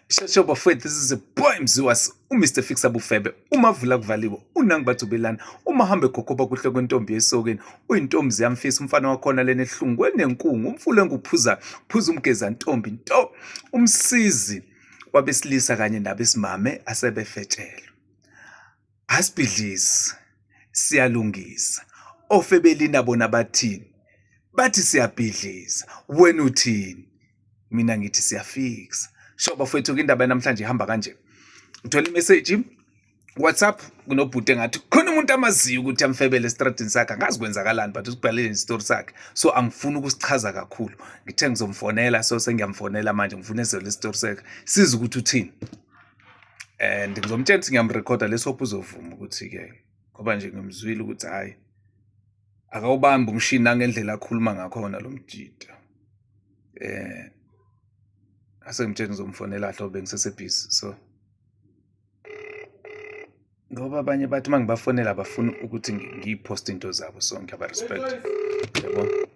Sheshe bafowethu, this is a boy Mziwas, uMr Fixer Bufebe, umavula kuvaliwe, unangi bathubelana, uma hambe khokhoba kuhle kwentombi yesokeni, uyintombi ziyamfisa umfana wakhona lena ehlungu enenkungu, umfula enguphuza, phuza umgeza ntombi nto, umsizi wabesilisa kanye nabesimame asebefetshelwe. Asibhidlizi, siyalungisa. Ofebelina bona bathini? Bathi siyabhidliza. Wena uthini? Mina ngithi siyafikisa. Sho bafowethu, indaba yanamhlanje ihamba kanje. Ngithola imeseji WhatsApp kunobhuti engathi khona umuntu amaziyo ukuthi amfebele estradini sakhe, angazi kwenzakalani, but usibhalele isitori sakhe, so angifuni ukusichaza kakhulu. Ngithe ngizomfonela, so sengiyamfonela manje, ngifuna ezele isitori sakhe, size ukuthi uthini, and ngizomtshela ukuthi ngiyamrekhoda. Let's hope uzovuma ukuthi-ke, ngoba nje ngimzwile ukuthi hhayi, akawubambi umshini nangendlela akhuluma ngakhona lo mjida. Ase ngimtshela ngizomfonela hlobo, bengisesebhizi, so ngoba abanye bathi uma ngibafonela abafuni ukuthi ngiyiphoste into zabo, so ngiyaba-respect, yabo.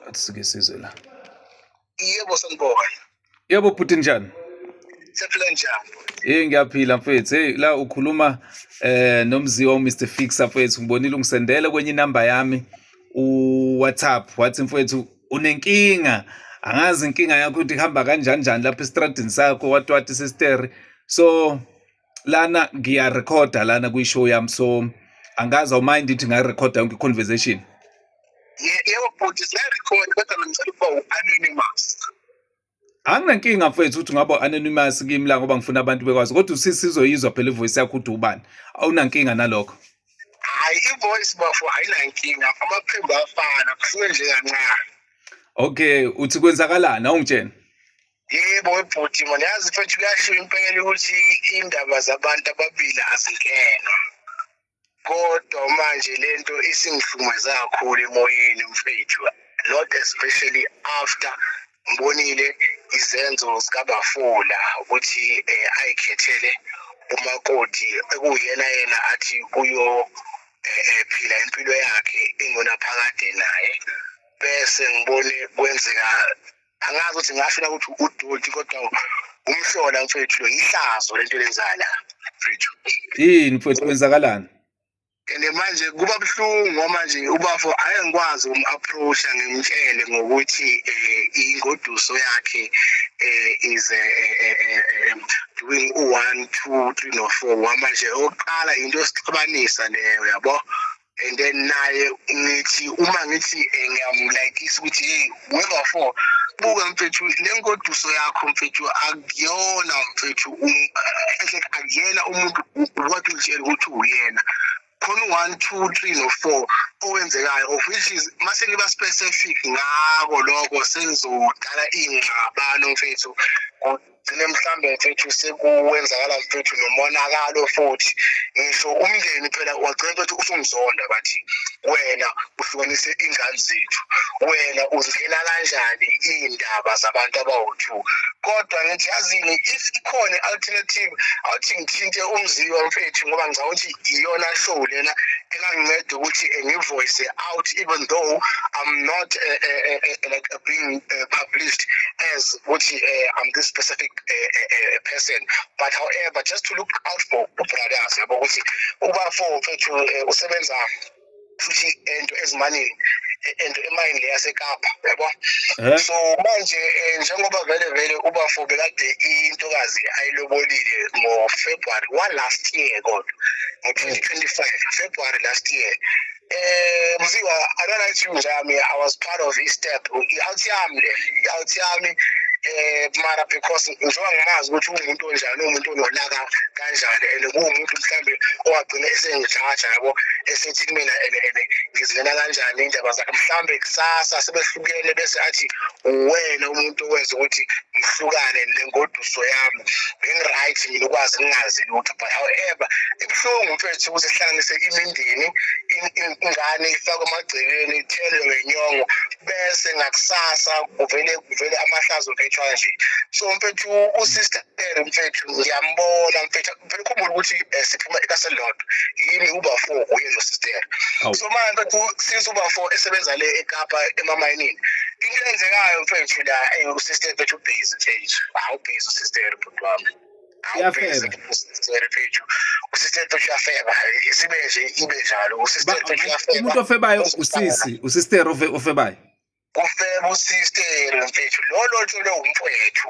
Athi sike sizwe la. Yebo, sanibona. Yebo bhuti, njani? Siyaphila, njani? Hey, ngiyaphila mfethu. Hey, la ukhuluma noMziwa, uMr Fixer mfethu. Ngibonile ungisendele kwenye inamba yami uWhatsApp, wathi mfethu unenkinga. Angazi inkinga yakho ukuthi ihamba kanjani njani lapha estradini sakho, wathi wathi sister. So lana ngiyarekhoda lana kwi-show yami, so angazi awumind ithi ngarekhoda yonke i-conversation. Yebo bhuti, singayirekhodi, kodwa ngicela ukuba u-anonymous. Anginankinga mfethu ukuthi ungaba anonymous kimi la, ngoba ngifuna abantu bekwazi, kodwa usisi sizoyizwa phela ivoice yakho ukuthi ubani. Awunankinga nalokho? Hhayi, i-voice bafo ayinankinga, amaphimbo afana, kusuke nje kancane. Okay, uthi kwenzakalani? Awungitshena. Yebo webhuti, man, yazi mfethu, kuyasho impela ukuthi indaba zabantu ababili azingenwa. Kodwa manje lento isingihlukumeza kakhulu emoyeni mfethu, not especially after ngibonile izenzo zikaBafula ukuthi ayikhethele umakoti ekuyena yena athi uyo phila impilo yakhe ingunaphakade naye, bese ngibone kwenzeka, angazi ukuthi ngasho la ukuthi udoti, kodwa umhlola mfethu lo, ihlazo lento lenzayo la mfethu. Yini mfethu, kwenzakalani? And manje kuba buhlungu ngoba manje ubafo ake ngikwazi ukum-approach-a ngimtshele ngokuthi ingoduso yakhe is doing u-one, two, three no-four. Ngoba manje okokuqala into esixabanisa leyo, yabo, and then naye ngithi uma ngithi ngiyamlayitisa ukuthi, "Hey webafo, buka mfethu, le ngoduso yakho mfethu akuyona mfethu, akuyena umuntu wathi utshela ukuthi uyena khona u-one, two, three no-four owenzekayo," of which is mase ngiba specific ngako lokho sengizodala iy'ngxabano mfethu, kugcine mhlambe mfethu sekuwenzakala mfethu nomonakalo futhi, ngisho umndeni phela wagcina mfethu usungizonda, bathi wena uhlukanise iy'ngane zethu, wena uzingena kanjani iy'ndaba zabantu abawu-two? Kodwa ngithi yazini, if ikhona i-alternative, awuthi ngithinte uMziwa mfethu, ngoba ngicabanga ukuthi iyona show lena enganginceda ukuthi ngivoice out, even though I'm not like being published as ukuthi I'm this specific person, but however just to look out for brothers, yabo, ukuthi ubafo mfethu usebenza futhi ento ezimaningi, ento emayini le yaseKapa, yabo. So manje njengoba vele vele ubafo bekade intokazi ayilobolile ngo-February wa last year, kodwa ngo-2025 February last year, Mziwa, I don't lie to you njami, I was part of i-step, i-out yami le, i-out yami, mara because njengoba ngimazi ukuthi uwumuntu onjani, uwumuntu onolaka kanjani, and kuwumuntu mhlambe owagcina esengijaja, yabo, esethi kumina ene ngizingena kanjani indaba zakhe, mhlambe kusasa sebehlukene bese athi uwena umuntu owenza ukuthi ngihlukane nengoduso yami. Bengi-right mina ukwazi ngingazi lutho, but however ibuhlungu mfethu ukuthi sihlanganise imindeni, ingane ifakwe emagcekeni, ithelwe ngenyongo, bese ngakusasa kuvele kuvele amahlazo mfethu kanje. So mfethu, usister mfethu ngiyambona mfethu, phela ukhumbule ukuthi siphuma ekaselodwa, yimi, uba-four, uye nosister. So manje mfethu, since uba-four esebenza le eKapa emamayinini. Into eyenzekayo mfethu la, eyi, usister mfethu ubhizi mfethu. Awubhizi usister, bhuti wami. Awubhizi Uyafeba. usister mfethu. Usister mfethu uyafeba. Sibe nje ibe njalo. Usister mfethu uyafeba. Umuntu ofebayo usisi, usister ofebayo. Kufeba usister mfethu. Lo lotho lo umfowethu.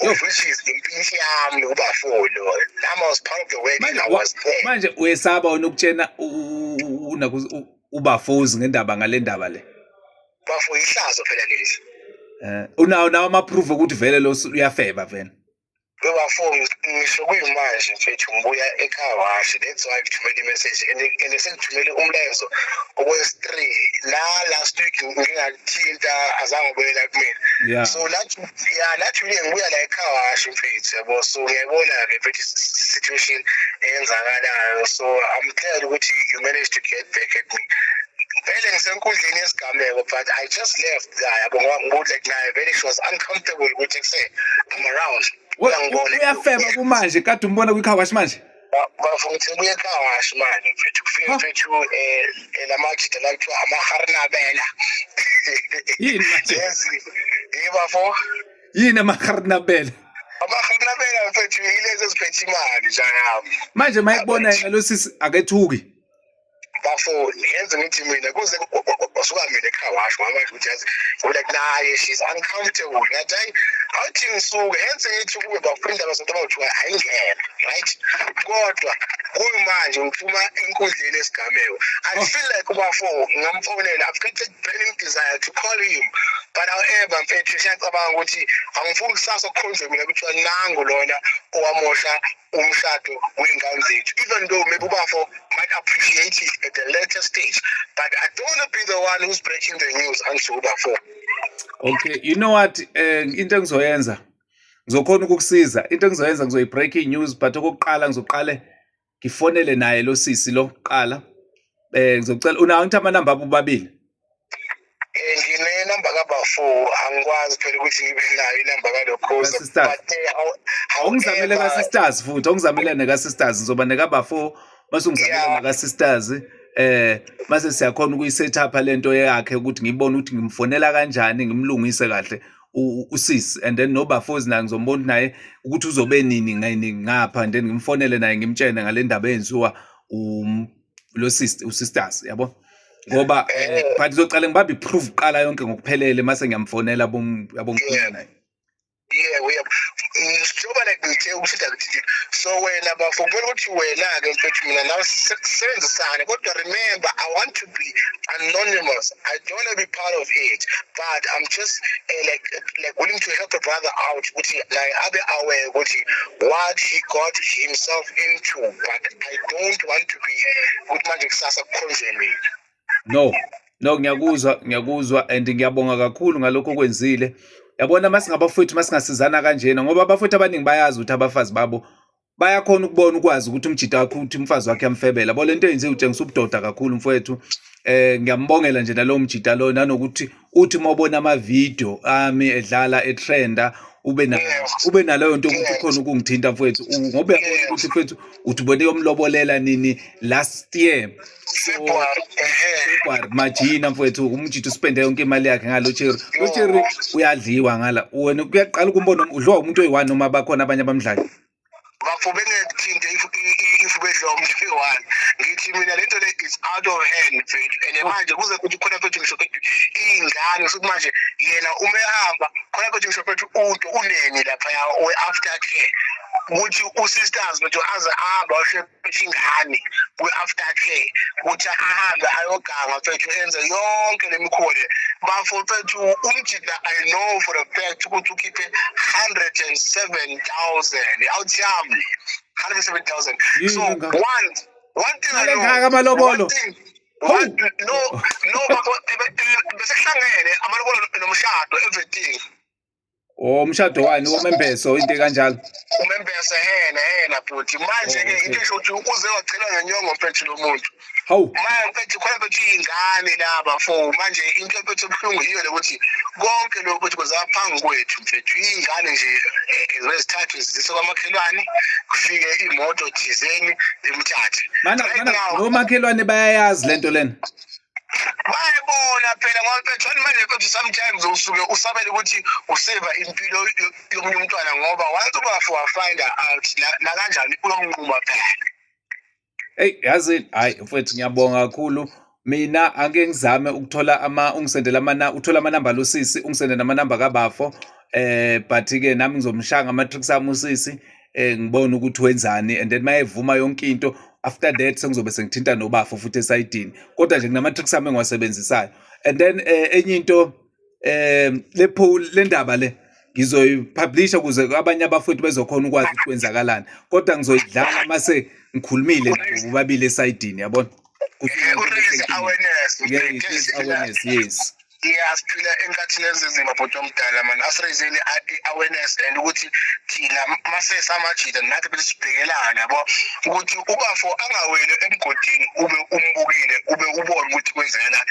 Yo. Of which is impintshi yami ubafo lo. Nami I was part of the wedding. Manje I was there. Manje uyesaba wena ukutshena ubafozi ngendaba ngale ndaba le? Bafo, ihlazo phela leli. Unawo nawo ama-proof ukuthi vele lo uyafeba vele? Bebafo, ngisho kuyimanje mfethu ngibuya ecar wash, that's why ngithumele i-message and sengithumele umlayezo okwesi-3 la last week. Ngingakuthinta, azange ubuyela kumina. So lathi ya lathi mina ngibuya la ecar wash mfethu, yabo. So ngiyayibona-ke mfethu situation eyenzakalayo, so I'm glad ukuthi you managed to get back at me. Vele ngisenkundleni yesigameko, but I just left la, yabo, ngoba ngikuthi like naye vele she was uncomfortable ukuthi kuse I'm around. Uyangibona. Uyafeba kumanje? Kade umbona kwi-car wash manje? Bafo, ngithi ngibuye ecar wash manje mfethu, kufike Ha. mfethu la majida la kuthiwa amaharinabela. Yini manje? Lezi yibafo. Yini amaharinabela? Amaharinabela mfethu yilezi eziphethe imali njengami. Manje mayekubona yena lo sisi akethuki? Bafo, yenze ngithi mina kuze kwasuka mina ecar wash, ngoba manje ukuthi yazi like naye she's uncomfortable. Ngathi hayi, awuthi ngisuke, hense ngithi kube bafo indaba zonke abawuthiwa ayingena right, kodwa kuyimanje ngiphuma enkundleni esigameko. I feel like ubafo ngingamfonela. I've got a burning desire to call him, but however mfethu siyacabanga ukuthi angifuni kusasa kukhonjwe mina kuthiwa nangu lona owamosha umshado wey'ngane zethu, even though maybe ubafo might appreciate it at a later stage, but I don't want to be the one who's breaking the news angisho ubafo. Okay, you know what, into engizoyenza, ngizokhona ukukusiza. Into engizoyenza, ngizoyi-break i-news, but okokuqala ngizoqale ngifonele naye lo sisi lo kuqala. Ngizocela, unawo ngithi amanamba abo bobabili? Nginenamba kabafo, angikwazi phela ukuthi ngibe nayo inamba kalokhuza. Ka-sisters. But Awungizamele however, ka-sisters futhi, awungizamele neka-sisters. Ngizoba nekabafo mase ungizamele naka-sisters, mase siyakhona ukuyi-set up lento yakhe ukuthi ngibone ukuthi ngimfonela kanjani, ngimlungise kahle usisi, and then nobafozi naye ngizombona ukuthi naye ukuthi uzobe nini ngani ngapha, and then ngimfonele naye ngimtshene ngale ndaba eyenziwa lo sister, usisters, yabo, ngoba but ngizocala ngibambe i-proof kuqala yonke ngokuphelele, mase ngiyamfonela bom, yabo, ngikhuluma naye. Yebo, njengoba like ngithe ukuthi akuthile, so wena bafo kumele ukuthi wena-ke mfethu mina nawe sisebenzisane, kodwa remember, I want to be anonymous. I don't want to be part of it, but I'm just like willing to help a brother out ukuthi like abe aware ukuthi what he got himself into, but I don't want to be ukuthi manje kusasa kukhonjwe mina. No, ngiyakuzwa, ngiyakuzwa, and ngiyabonga kakhulu ngalokho okwenzile. Yabona, masingabafowethu masingasizana kanjena, ngoba abafowethu abaningi bayazi ukuthi abafazi babo bayakhona ukubona, ukwazi ukuthi umjida wakhe, ukuthi umfazi wakhe yamfebela. Yabo, lento eyenziwe utshengisa ubudoda kakhulu mfowethu. Ngiyambongela nje nalowo mjida lo, nanokuthi uthi uma ubona ama-video ami edlala etrenda ube na ube naleyo nto ukuthi ukhona ukungithinta mfowethu, ngoba uyabona ukuthi mfowethu uthi ubone yomlobolela nini last year. So, February, ehe. February majina mfowethu, umjidi uspende yonke imali yakhe ngalo cherry. Lo cherry uyadliwa ngala. Wena kuyaqala ukumbona udliwa umuntu oyi-one noma bakhona abanye abamdlayo? Bafo, bengekuthinte if bedliwa umuntu oyi-one. Ngithi mina lento le is out of hand mfethu, and manje kuze kuthi khona mfethu ngisho mfethu iy'ngane futhi manje yena uma ehamba khona mfethu ngisho mfethu unto uneni laphaya we-after care, ukuthi usisters mfethu aze ahambe ayosho ingane kwi-after care, ukuthi ahambe ayoganga mfethu, enze yonke le mikhuba le. Bafo mfethu, umjida I know for a fact ukuthi ukhiphe 107,000 awuthi yami, 107,000. So Yini ngaka? one thing I Imali know, engaka amalobolo? one thing, one, no bafo, bese kuhlangene amalobolo nomshado, everything. Oh, umshado wani, womembeso, into kanjalo? Umembese, hena hena bhuti. Manje-ke into esho ukuthi uze wachela ngenyongo mfethu lo muntu. Hawu. Manje mfethu khona mfethu iy'ngane laba fo. Manje into mfethu ebuhlungu yiyo le ukuthi konke lokhu mfethu kwenzeka phambi kwethu mfethu. Iy'ngane nje ezithathwe ziswe kwamakhelwane, kufike imoto thizeni imthathe. Mana Right mana now nomakhelwane bayayazi lento lena? Bayibona phela ngoba mfethu manje mfethu sometimes usuke usabele ukuthi useva impilo yomunye umntwana ngoba once ubafo wa-find out nakanjani uyomnquma phela. Eyi yazi, hhayi mfowethu, ngiyabonga kakhulu. Mina ake ngizame ukuthola ama ungisendele ama uthola amanamba losisi, ungisendele namanamba kabafo. But ke nami ngizomshaya ngama-tricks ami usisi, ngibone ukuthi wenzani, and then mayevuma yonke into, after that sengizobe sengithinta nobafo futhi esayidini. Kodwa nje kunama-tricks ami engiwasebenzisayo. And then enye into, le le ndaba le ngizoyipublisha ukuze abanye abafowethu bezokhona ukwazi ukuthi kwenzakalani, kodwa ngizoyidlala mase ngikhulumile nabo bobabili esayidini, yabona. U-raise awareness. Yeah, awareness, yes. Yeah, siphila enkathini ezinzima, bhuti omdala man. Asirayizeni i-awareness and ukuthi thina mase samajita nathi phela sibhekelane, yabo, ukuthi ubafo angaweli emgodini ube umbukile, ube ubone ukuthi kwenzekala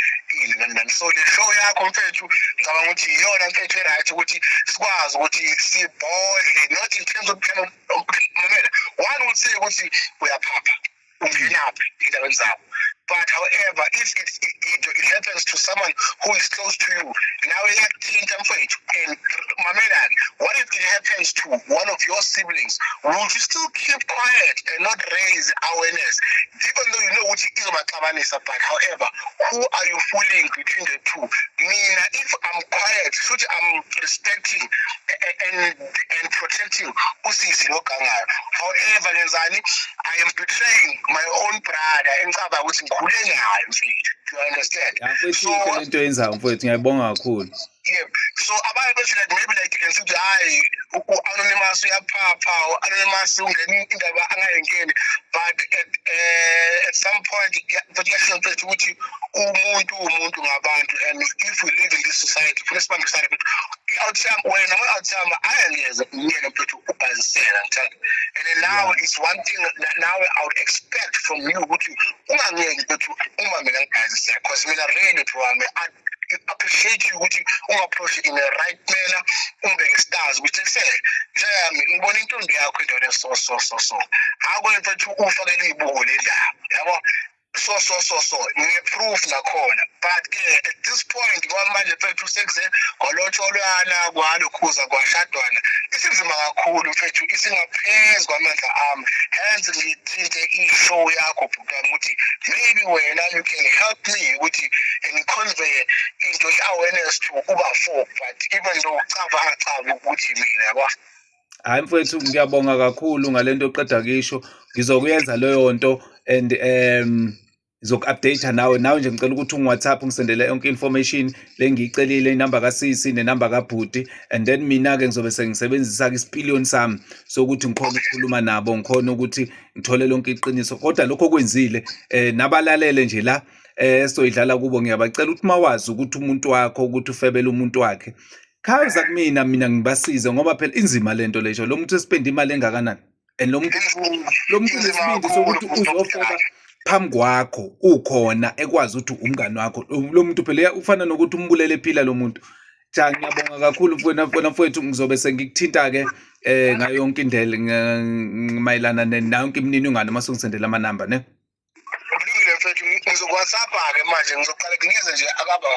ini nani nani. So le show yakho mfethu, ngicabanga ukuthi iyona mfethu e-right ukuthi sikwazi ukuthi sibhodle, not in terms of mamela, one would say ukuthi uyaphapha, ungenaphi ey'ndabeni zabo, but however if it happens to someone who is close to you, nawe iyakuthinta mfethu. And mamelani, what if it happens to one of your siblings? Would you still keep quiet and not raise awareness even though you know ukuthi izobaxabanisa? But however, who are you fooling between the two? Mina, if I'm quiet, futhi I'm respecting and protecting usisi nogangayo. However, ngenzani? I am betraying my own brother engicabanga ukuthi ngikhule nayo mfethu. Do you understand? So lento yenzayo mfowethu, ngiyayibonga kakhulu. Yeah, so abanye bethi like maybe like you can see ukuthi hayi, u-Anonymous uyaphapha, u-Anonymous ungena indaba angayingeni, but at some point but kuyasho mfethu ukuthi umuntu umuntu ngabantu, and if we live in this society funa sibambisane mfethu. I-out wena ama-out ayangeze ngiyeke mfethu ubhazisela ngithanda, and then now it's one thing now I would expect from you ukuthi ungangiyeki mfethu uma mina ngibhazisela, because mina really, bro wami, I appreciate you ukuthi unga-approach in a right manner, ungibeke stars ukuthi kuse njengami ngibona intombi yakho endaweni so so so so akwe mfethu ufakele ibuko le ndaba, yabo, so so so so ngiye-proof nakhona. But ke at this point kwamanje mfethu sekuze kwalotsholwana, kwalokhuza, kwashadwana, isinzima kakhulu mfethu, isingaphezu kwamandla ami. Hence ngithinte i-show yakho bhuti wami ukuthi maybe wena you can help me ukuthi ngi-convey into i-awareness to uba four, but even though ucava angacavi ukuthi mina, yabo. Hayi mfowethu, ngiyabonga kakhulu ngalento oqeda kisho. Ngizokuyenza leyo nto and ngizoku-update nawe nje. Ngicela ukuthi ungi-WhatsApp, ungisendele yonke information lengiyicelile, inamba kasisi nenamba kabhuti, and then mina-ke ngizobe sengisebenzisa-ke isipiliyoni sami sokuthi ngikhona ukukhuluma nabo, ngikhona ukuthi ngithole lonke iqiniso. Kodwa lokho okwenzile, nabalalele nje la esizoyidlala kubo, ngiyabacela ukuthi mawazi ukuthi umuntu wakho ukuthi ufebele umuntu wakhe, khawuza kumina, mina ngibasize, ngoba phela inzima lento lesho lo muntu esipende imali engakanani, and lo muntu unesibindi sokuthi uzofeba phambi kwakho ukhona, ekwazi ukuthi umngani wakho lo muntu. Phela ufana nokuthi umbulele ephila lo muntu. Cha, ngiyabonga kakhulu mfowethu, mfowethu. Ngizobe sengikuthinta-ke ngayo yonke indlela mayelana nayo yonke imininingwane uma sungisendela amanamba ne. Kulungile mfethu, ngizoku-WhatsApp-ke manje, ngizoqala ngiyeze nje akaba.